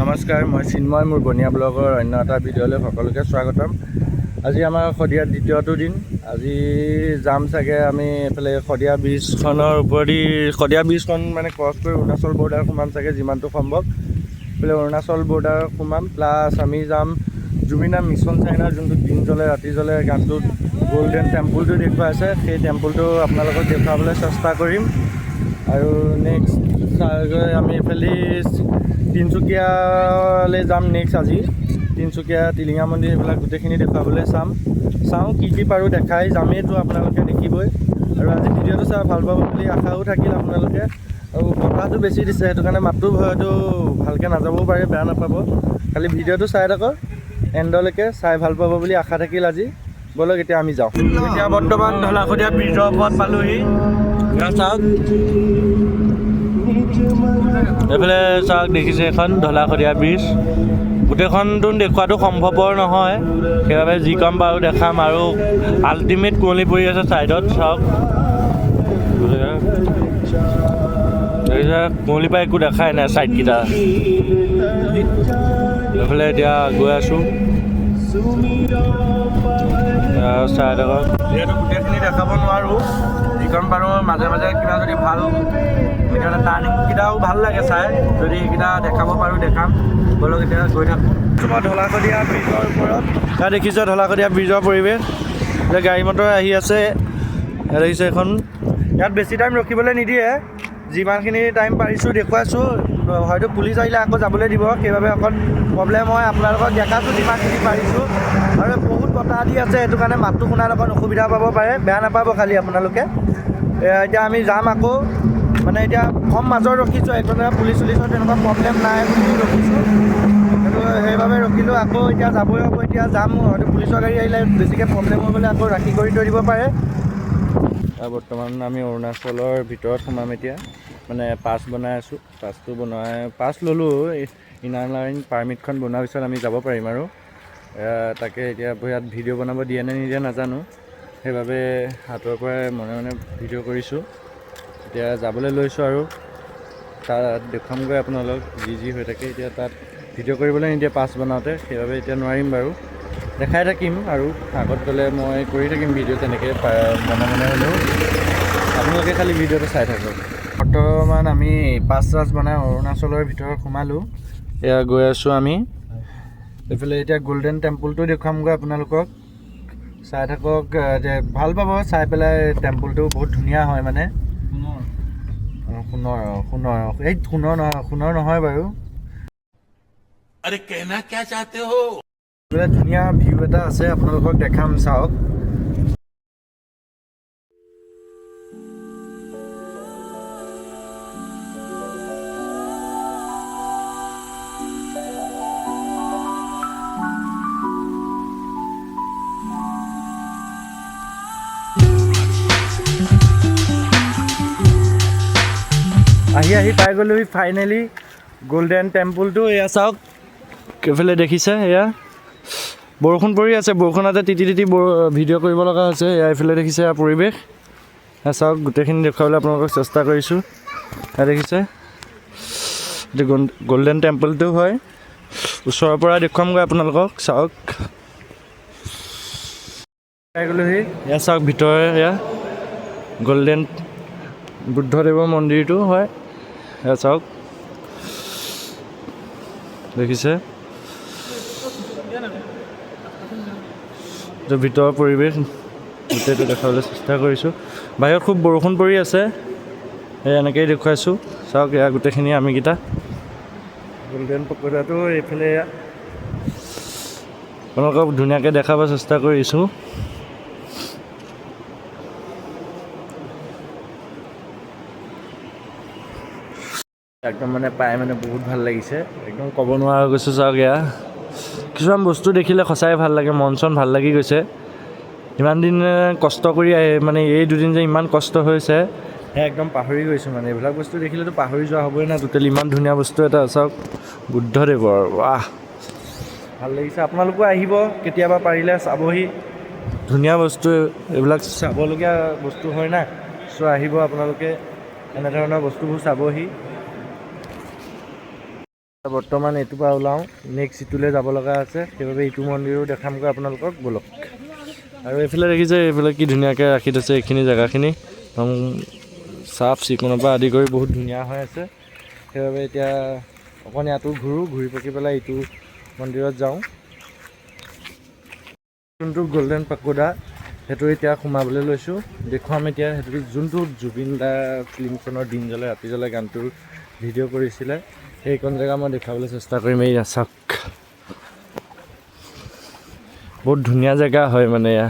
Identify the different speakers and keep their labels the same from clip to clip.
Speaker 1: নমস্কাৰ, মই চিন্ময়, মোৰ বনিয়া ব্লগৰ অন্য এটা ভিডিঅ'লৈ সকলোকে স্বাগতম। আজি আমাৰ শদিয়াত দ্বিতীয়টো দিন। আজি যাম চাগে আমি এইফালে শদিয়া ব্ৰিজখনৰ ওপৰেদি। শদিয়া ব্ৰিজখন মানে ক্ৰছ কৰি অৰুণাচল বৰ্ডাৰ সোমাম চাগে, যিমানটো সম্ভৱ। এইফালে অৰুণাচল বৰ্ডাৰ সোমাম। প্লাছ আমি যাম জুবিনা মিছন চাইনাৰ যোনটো দিন জ্বলে ৰাতি জ্বলে গানটোত গ'ল্ডেন টেম্পুলটো দেখুৱাই আছে, সেই টেম্পুলটো আপোনালোকক দেখুৱাবলৈ চেষ্টা কৰিম। আৰু নেক্সট চাগৈ আমি এইফালে তিনিচুকীয়ালৈ যাম। নেক্সট আজি তিনিচুকীয়া টিলিঙা মন্দিৰ, এইবিলাক গোটেইখিনি দেখুৱাবলৈ চাম। চাওঁ কি কি পাৰোঁ দেখাই যামেইতো, আপোনালোকে দেখিবই। আৰু আজি ভিডিঅ'টো চাই ভাল পাব বুলি আশাও থাকিল আপোনালোকে। আৰু বতাহটো বেছি দিছে, সেইটো কাৰণে মাতটো হয়তো ভালকৈ নাযাবও পাৰে, বেয়া নাপাব। খালি ভিডিঅ'টো চাই থাকক এণ্ডলৈকে, চাই ভাল পাব বুলি আশা থাকিল। আজি ব'লক, এতিয়া আমি যাওঁ। এতিয়া বৰ্তমান ঢলাশদিয়া ব্ৰিজৰ ওপৰত পালোহি। এয়া চাওক, এইফালে চাওক, দেখিছে এখন ঢলাশদিয়া ব্ৰিজ। গোটেইখনতো দেখুৱাটো সম্ভৱপৰ নহয়, সেইবাবে যি কম পাৰোঁ দেখাম। আৰু আল্টিমেট কুঁৱলী পৰি আছে ছাইডত, চাওক। দেখিছে, কুঁৱলীৰ পৰা একো দেখাই নাই ছাইডকেইটা। এইফালে এতিয়া গৈ আছোঁ, চাই থাকক। যিহেতু গোটেইখিনি দেখাব নোৱাৰোঁ, যিকণ পাৰোঁ মাজে মাজে কিবা যদি ভাল কেতিয়াবা টাৰ্ণিংকেইটাও ভাল লাগে চাই, যদি সেইকেইটা দেখাব পাৰোঁ দেখাম। ব'লক, এতিয়া গৈ থাকোঁ। তোমাৰ ঢলাশদিয়া ব্ৰিজৰ ওপৰত ইয়াত দেখিছে ঢলাশদিয়া ব্ৰিজৰ পৰিৱেশ। এতিয়া গাড়ী মটৰ আহি আছে। ইয়াত দেখিছে এখন, ইয়াত বেছি টাইম ৰখিবলৈ নিদিয়ে। যিমানখিনি টাইম পাৰিছোঁ দেখুৱাইছোঁ। হয়তো পুলিচ আহিলে আকৌ যাবলৈ দিব, সেইবাবে অকণ প্ৰব্লেম হয়। আপোনালোকক দেখাইছোঁ যিমানখিনি পাৰিছোঁ। আৰু বহুত বতাহ দি আছে, সেইটো কাৰণে মাতটো শুনাত অকণ অসুবিধা পাব পাৰে, বেয়া নাপাব খালি আপোনালোকে। এতিয়া আমি যাম আকৌ, মানে এতিয়া কম মাজত ৰখিছোঁ, একো পুলিচ চুলিচৰ তেনেকুৱা প্ৰব্লেম নাই বুলি ৰখিছোঁ, সেইটো সেইবাবে ৰখিলোঁ। আকৌ এতিয়া যাবই হ'ব, এতিয়া যাম। হয়তো পুলিচৰ গাড়ী আহিলে বেছিকৈ প্ৰব্লেম হৈ গ'লে আকৌ ৰাখি কৰি থৈ দিব পাৰে। বৰ্তমান আমি অৰুণাচলৰ ভিতৰত সোমাম এতিয়া। মানে পাছ বনাই আছোঁ, পাছটো বনাই পাছ ল'লোঁ। ইনাৰ লাইন পাৰ্মিটখন বনোৱাৰ পিছত আমি যাব পাৰিম। আৰু তাকে এতিয়া ইয়াত ভিডিঅ' বনাব দিয়ে নে নিদিয়ে নাজানো, সেইবাবে হাতৰ পৰাই মনে মনে ভিডিঅ' কৰিছোঁ। এতিয়া যাবলৈ লৈছোঁ আৰু তাত দেখুৱামগৈ আপোনালোক যি যি হৈ থাকে। এতিয়া তাত ভিডিঅ' কৰিবলৈ নিদিয়ে পাছ বনাওঁতে, সেইবাবে এতিয়া নোৱাৰিম বাৰু। দেখাই থাকিম আৰু আগত গ'লে মই কৰি থাকিম ভিডিঅ' তেনেকৈ মনে মনে হ'লেও। আপোনালোকে খালি ভিডিঅ'টো চাই থাকক। বৰ্তমান আমি পাছ চাছ বনাই অৰুণাচলৰ ভিতৰত সোমালোঁ। এয়া গৈ আছোঁ আমি এইফালে। এতিয়া গ'ল্ডেন টেম্পুলটো দেখুৱামগৈ আপোনালোকক, চাই থাকক। ভাল পাব চাই পেলাই। টেম্পুলটো বহুত ধুনীয়া হয় মানে। সোণৰ, সোণৰ, এই সোণৰ নহয়, সোণৰ নহয় বাৰু।
Speaker 2: अरे, कहना क्या चाहते हो?
Speaker 1: বোলে ধুনীয়া ভিউ এটা আছে, আপোনালোকক দেখাম, চাওক। আহি আহি পাই গ'লোহি ফাইনেলি গ'ল্ডেন টেম্পুলটো। এয়া চাওক, এইফালে দেখিছে। এয়া বৰষুণ পৰি আছে, বৰষুণতে তিতি তিতি ভিডিঅ' কৰিব লগা হৈছে। এয়া এইফালে দেখিছে, এয়া পৰিৱেশ। এয়া চাওক, গোটেইখিনি দেখুৱাবলৈ আপোনালোকক চেষ্টা কৰিছোঁ। এয়া দেখিছে, এইটো গ'ল্ডেন টেম্পলটো হয়। ওচৰৰ পৰা দেখুৱামগৈ আপোনালোকক, চাওক। পাই গ'লোহি। এয়া চাওক ভিতৰে, এয়া গ'ল্ডেন বুদ্ধদেৱৰ মন্দিৰটো হয়। এয়া চাওক, দেখিছে এইটো ভিতৰৰ পৰিৱেশ গোটেইটো দেখাবলৈ চেষ্টা কৰিছোঁ। বাহিৰত খুব বৰষুণ পৰি আছে, এই এনেকেই দেখুৱাইছোঁ। চাওক, এয়া গোটেইখিনি আমিকেইটা গ'ল্ডেন পকোডাটো এইফালে। এয়া আপোনালোকক ধুনীয়াকৈ দেখাব চেষ্টা কৰিছোঁ। একদম মানে পাই মানে বহুত ভাল লাগিছে, একদম ক'ব নোৱাৰা হৈ গৈছোঁ। চাওক, এয়া কিছুমান বস্তু দেখিলে সঁচাই ভাল লাগে, মন চন ভাল লাগি গৈছে। ইমান দিন কষ্ট কৰি আহি মানে এই দুদিন যে ইমান কষ্ট হৈছে, সেয়া একদম পাহৰি গৈছোঁ। মানে এইবিলাক বস্তু দেখিলেতো পাহৰি যোৱা হ'বই না টোটেলি। ইমান ধুনীয়া বস্তু এটা, চাওক বুদ্ধদেৱৰ, ৱাহ, ভাল লাগিছে। আপোনালোকো আহিব কেতিয়াবা পাৰিলে, চাবহি। ধুনীয়া বস্তু এইবিলাক, চাবলগীয়া বস্তু হয় না। চ' আহিব আপোনালোকে, এনেধৰণৰ বস্তুবোৰ চাবহি। বৰ্তমান এইটোৰ পৰা ওলাওঁ, নেক্সট ইটোলৈ যাব লগা আছে, সেইবাবে ইটো মন্দিৰো দেখামগৈ আপোনালোকক, ব'লক। আৰু এইফালে দেখিছে, এইফালে কি ধুনীয়াকৈ ৰাখি থৈছে এইখিনি জেগাখিনি, একদম চাফ চিকুণৰ পৰা আদি কৰি বহুত ধুনীয়া হৈ আছে। সেইবাবে এতিয়া অকণ ইয়াতো ঘূৰোঁ, ঘূৰি পকি পেলাই ইটো মন্দিৰত যাওঁ। যোনটো গল্ডেন পাকোডা, সেইটো এতিয়া সোমাবলৈ লৈছোঁ, দেখুৱাম এতিয়া। সেইটো যোনটো জুবিন দা ফিল্মখনৰ দিন জ্বলে ৰাতি জ্বলে গানটোৰ ভিডিঅ' কৰিছিলে, সেইকণ জেগা মই দেখুৱাবলৈ চেষ্টা কৰিম। এই চাওক, বহুত ধুনীয়া জেগা হয়, মানে এয়া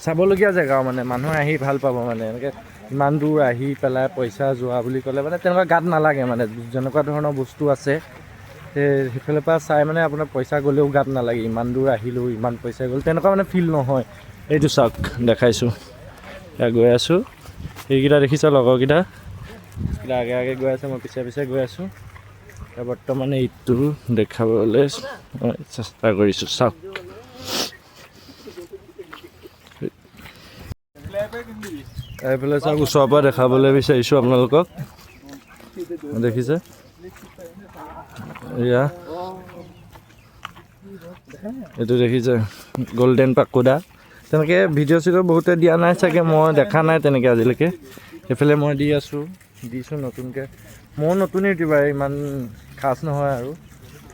Speaker 1: চাবলগীয়া জেগাও, মানে মানুহ আহি ভাল পাব। মানে এনেকৈ ইমান দূৰ আহি পেলাই পইচা যোৱা বুলি ক'লে মানে তেনেকুৱা গাত নালাগে। মানে যেনেকুৱা ধৰণৰ বস্তু আছে, সেই সেইফালৰ পৰা চাই মানে আপোনাৰ পইচা গ'লেও গাত নালাগে, ইমান দূৰ আহিলোঁ, ইমান পইচা গ'ল, তেনেকুৱা মানে ফিল নহয়। এইটো চাওক, দেখাইছোঁ, এতিয়া গৈ আছোঁ। এইকেইটা দেখিছা, লগৰকেইটা, এইকেইটা আগে আগে গৈ আছে, মই পিছে পিছে গৈ আছোঁ। এতিয়া বৰ্তমান এইটো দেখাবলৈ মই চেষ্টা কৰিছোঁ, চাওক। এইফালে চাওক, ওচৰৰ পৰা দেখাবলৈ বিচাৰিছোঁ আপোনালোকক, দেখিছে এয়া এইটো দেখিছে গল্ডেন পাকোডা। তেনেকৈ ভিডিঅ' চিডিঅ' বহুতে দিয়া নাই চাগে, মই দেখা নাই তেনেকৈ আজিলৈকে। সেইফালে মই দি আছোঁ, দিছোঁ নতুনকৈ। ময়ো নতুন ইউটিউবাৰ, ইমান খাচ নহয় আৰু,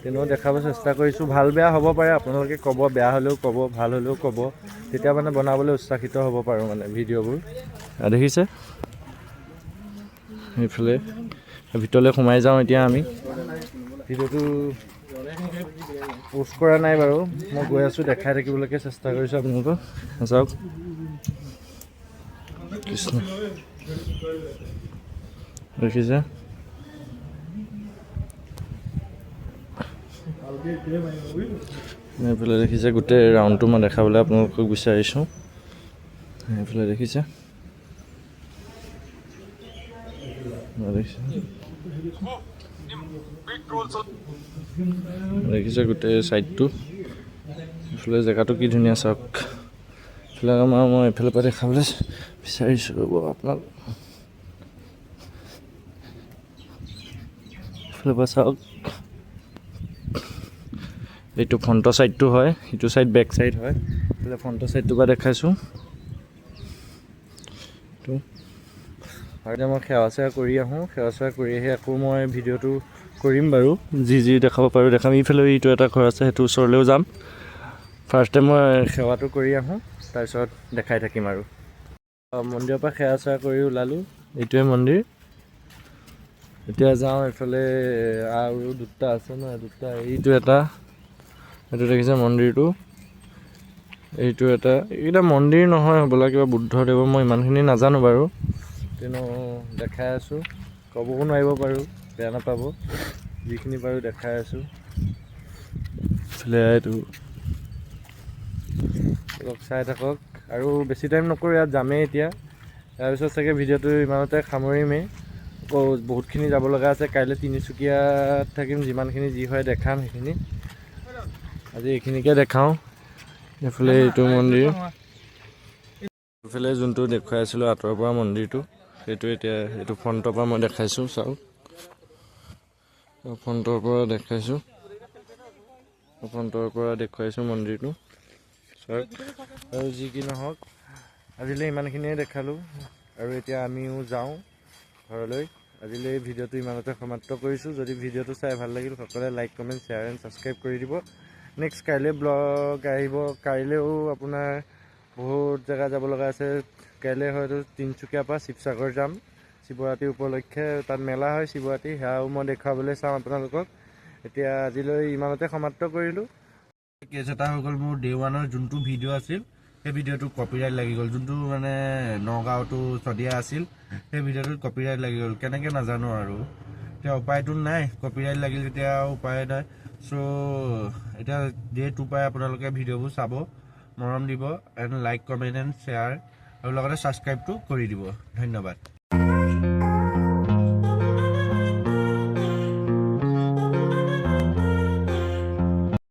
Speaker 1: তেনেও দেখাব চেষ্টা কৰিছোঁ। ভাল বেয়া হ'ব পাৰে, আপোনালোকে ক'ব, বেয়া হ'লেও ক'ব, ভাল হ'লেও ক'ব, তেতিয়া মানে বনাবলৈ উৎসাহিত হ'ব পাৰোঁ মানে ভিডিঅ'বোৰ। দেখিছে সেইফালে ভিতৰলৈ সোমাই যাওঁ এতিয়া আমি। ভিডিঅ'টো প'ষ্ট কৰা নাই বাৰু, মই গৈ আছোঁ, দেখাই থাকিবলৈকে চেষ্টা কৰিছোঁ আপোনালোকক। চাওক, কৃষ্ণ, দেখিছে। এইফালে দেখিছে গোটেই ৰাউণ্ডটো মই দেখাবলৈ আপোনালোকক বিচাৰিছোঁ। এইফালে দেখিছে, দেখিছে গোটেই ছাইডটো। এইফালে জেগাটো কি ধুনীয়া চাওক। এইফালে আমাৰ মই এইফালৰ পৰা দেখাবলৈ বিচাৰিছোঁ, ৰ'ব আপোনাক। এইফালৰ পৰা চাওক, এইটো ফ্ৰণ্টৰ ছাইডটো হয়, ইটো ছাইড বেক ছাইড হয়। এইফালে ফ্ৰণ্টৰ ছাইডটোৰ পৰা দেখাইছোঁ এইটো। আৰু এতিয়া মই সেৱা চেৱা কৰি আহোঁ, সেৱা চেৱা কৰি আহি আকৌ মই ভিডিঅ'টো কৰিম বাৰু, যি যি দেখাব পাৰোঁ দেখাম। ইফালেও ইটো এটা ঘৰ আছে, সেইটো ওচৰলৈও যাম। ফাৰ্ষ্টে মই সেৱাটো কৰি আহোঁ, তাৰপিছত দেখাই থাকিম। আৰু মন্দিৰৰ পৰা সেৱা চেৱা কৰি ওলালোঁ, এইটোৱে মন্দিৰ। এতিয়া যাওঁ এইফালে, আৰু দুটা আছে ন, দুটা, এইটো এটা, এইটো দেখিছে মন্দিৰটো, এইটো এটা। এইকেইটা মন্দিৰ নহয় হ'বলা, কিবা বুদ্ধদেৱৰ, মই ইমানখিনি নাজানো বাৰু, কিন্তু দেখাই আছোঁ, ক'বও নোৱাৰিব পাৰোঁ, বেয়া নাপাব, যিখিনি পাৰোঁ দেখাই আছোঁ। এইফালে এইটো অলপ চাই থাকক আৰু বেছি টাইম নকৰোঁ, ইয়াত যামেই এতিয়া। তাৰপিছত চাগে ভিডিঅ'টো ইমানতে সামৰিমেই। আকৌ বহুতখিনি যাব লগা আছে, কাইলৈ তিনিচুকীয়াত থাকিম, যিমানখিনি যি হয় দেখাম সেইখিনি। আজি এইখিনিকে দেখাওঁ। এইফালে এইটো মন্দিৰ, এইফালে যোনটো দেখুৱাই আছিলোঁ আঁতৰৰ পৰা মন্দিৰটো, সেইটো এতিয়া এইটো ফ্ৰণ্টৰ পৰা মই দেখাইছোঁ, চাওক, ফ্ৰণ্টৰ পৰা দেখাইছোঁ, ফ্ৰণ্টৰ পৰা দেখুৱাইছোঁ মন্দিৰটো, চাওক। আৰু যি কি নহওক, আজিলৈ ইমানখিনিয়ে দেখালোঁ আৰু এতিয়া আমিও যাওঁ ঘৰলৈ। আজিলৈ ভিডিঅ'টো ইমানতে সমাপ্ত কৰিছোঁ। যদি ভিডিঅ'টো চাই ভাল লাগিল, সকলোৱে like, comment, share and subscribe কৰি দিব। নেক্সট কাইলৈ ব্লগ আহিব, কাইলৈও আপোনাৰ বহুত জেগা যাব লগা আছে। কাইলৈ হয়তো তিনিচুকীয়াৰ পৰা শিৱসাগৰ যাম, শিৱৰাত্ৰি উপলক্ষে তাত মেলা হয় শিৱৰাত্ৰি, সেয়াও মই দেখুৱাবলৈ চাম আপোনালোকক। এতিয়া আজিলৈ ইমানতে সমাপ্ত কৰিলোঁ। কেছ এটা হৈ গ'ল, মোৰ ডে ওৱানৰ যোনটো ভিডিঅ' আছিল সেই ভিডিঅ'টো কপিৰাইট লাগি গ'ল, যোনটো মানে নগাঁৱতো চদিয়া আছিল, সেই ভিডিঅ'টোত কপিৰাইট লাগি গ'ল, কেনেকৈ নাজানো আৰু এতিয়া উপায়টো নাই, কপিৰাইট লাগিল যেতিয়া উপায় নাই। চ' এতিয়া ডে টু পাই আপোনালোকে ভিডিঅ'বোৰ চাব, মৰম দিব and like, comment and share আৰু লগতে ছাবস্ক্ৰাইবটো কৰি দিব। ধন্যবাদ।